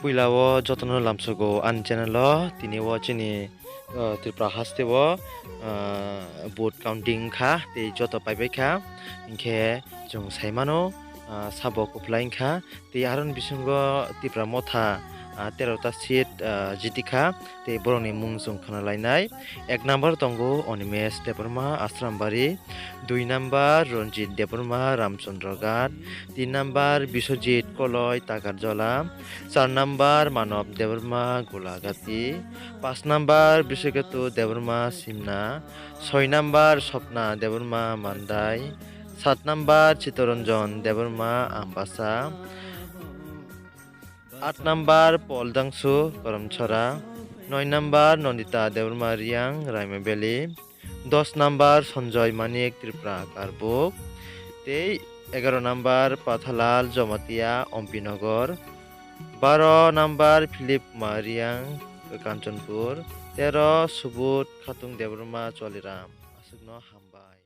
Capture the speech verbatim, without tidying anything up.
Puila o jotono lamsogo ani channel o, tini o chini, uh, Tripura haste o, uh, vote counting kha, tei joto paibai kha, hinkhe chwng sai mano, uh, sabo kwplai wngkha, tei aroni bisingo Tipra Motha, uh, tero ta seat, uh, jiti kha, tei borokni mung chwng khna lainai. Ek number tongo Animesh Debbarma, Asrambari, dui number Ranjit Debbarma, Ramchandra Ghat, tin number Biswajit Koloi, Takarjala, char number Manob Debbarma, Gulagati, panch number Biswakatu Debbarma, Simna, soi number Swapna Debbarma, Mandai, sat number Chittoranjan Debbarma, Ambasa, aat number Paul Dangsu, Karamchara, noi number Nandita Debbarma, Reang, Raima Valley, dos number Sanjoy Manik, Tripura, Karbuk, tei egaro number Pathalal Jamatia, Ompinogor, baro number Philip Kumar Reang, Kanchanpur, tero Subodh Khatung Debbarma, Choliram. Aswkno hambai.